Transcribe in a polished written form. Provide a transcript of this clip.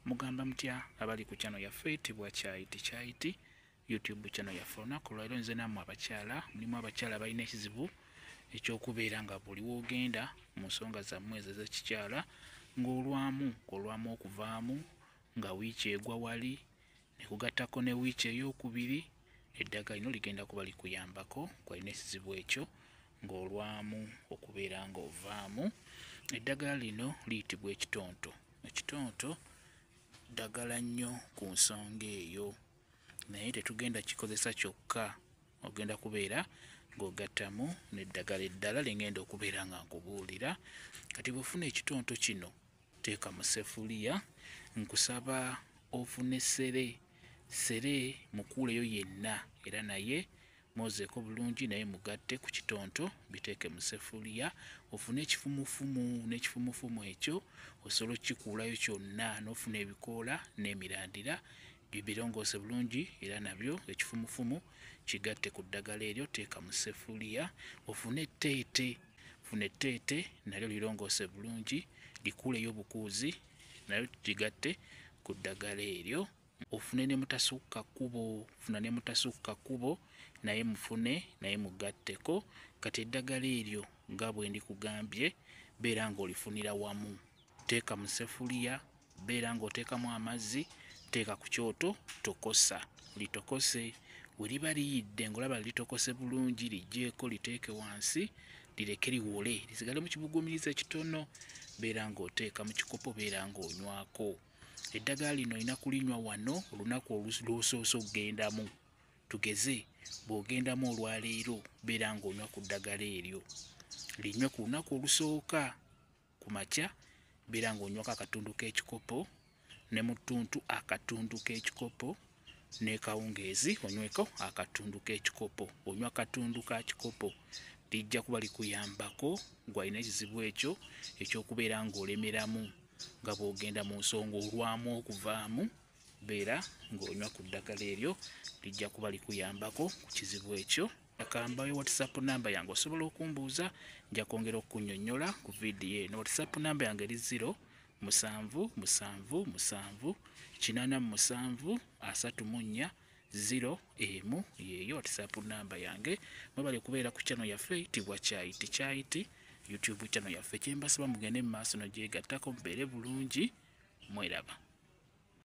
Mugamba mutya abali ku channel yaffe eyitibwa Kyayiti Kyayiti YouTube channel yaffe. Olunaku olwaleero nze nammwe abakyala, mulimu abakyala abalina ekizibu eky'okubeera nga buli w'ogenda mu nsonga zammwe ezo ez'ekikyala ng'olwamu olwamu okuvaamu nga wiiki egwa wali ne kugattako ne wiiki eyookubiri. Eddagala lino ligenda kuba likuyambako gw'alina ekizibu ekyo ng'olwamu okubeera ng'ovaamu. Eddagala lino liyitibwa ekitonto. Ekitonto ddagala nnyo ku nsonga eyo, naye tetugenda kikozesa kyokka, ogenda kubeera ng'ogattamu n'eddagala eddala lye ŋŋenda okubeera nga nkubuulira. Kati bw'ofuna ekitonto kino teeka mu ssefuliya, nkusaba ofune ssere, ssere mukuuleyo yenna era naye mwozeeko bulungi naye mugatte ku kitonto biteeke mu ssefuliya, ofune ekifumufumu n'ekifumufumu ekyo osobola okkikuulayo kyonna n'ofuna ebikoola n'emirandira birongoose bulungi era nabyo ekifumufumu kigatte ku ddagala eryo, teeka mu ssefuliya, ofune etteete, funa etteete nalyo lirongoose bulungi likuuleyo obukuuzi nalyo ligatte ku ddagala eryo. Ofune ne mutasukka kkubo, funa ne mutasukka kkubo naye mufune naye mugatteko. Kati eddagala eryo nga bwe ndikugambye beera ng'olifunira wamu, teeka mu ssefuliya, beera ng'oteekamu amazzi, teeka ku kyoto tokosa, litokose. We liba liyidde ng'olaba litokose bulungi liggyeeko liteeke wansi lireke liwole lisigale mu kibuguumirize ekitono, beera ng'oteeka mu kikopo beera ng'onywako. Eddagala lino olina kulinywa wano olunaku lw'osoose okgendamu. Tugeze bw'ogendamu olwaleero beera ng'onywa ku ddagala eryo, linywe ku lunaku olusooka ku makya beera ng'onywako akatundu k'ekikopo, ne mu ttuntu akatundu k'ekikopo, ne kawungeezi onyweko akatundu k'ekikopo. Onywa katundu ka kikopo, lijja kuba likuyambako gw'alina ekizibu ekyo eky'okubeera ng'olemeramu nga bw'ogenda mu nsonga olwamu okuvaamu, beera ng'onywa ku ddagala eryo lijja kuba likuyambako ku kizibu ekyo. Akambayo WhatsApp namba yange osobola okumbuuza, nja kwongera okunnyonnyola ku vidiyo eno. WhatsApp namba yange eri 0 7 7 7 87 34 0 1, yeeyo WhatsApp namba yange. Mwebale kubeera ku channel yaffe eyitibwa Kyayiti Kyayiti YouTube channel yaffe. Kye mbasaba mugende mu maaso n'ogyegattako mubeere bulungi, mweraba.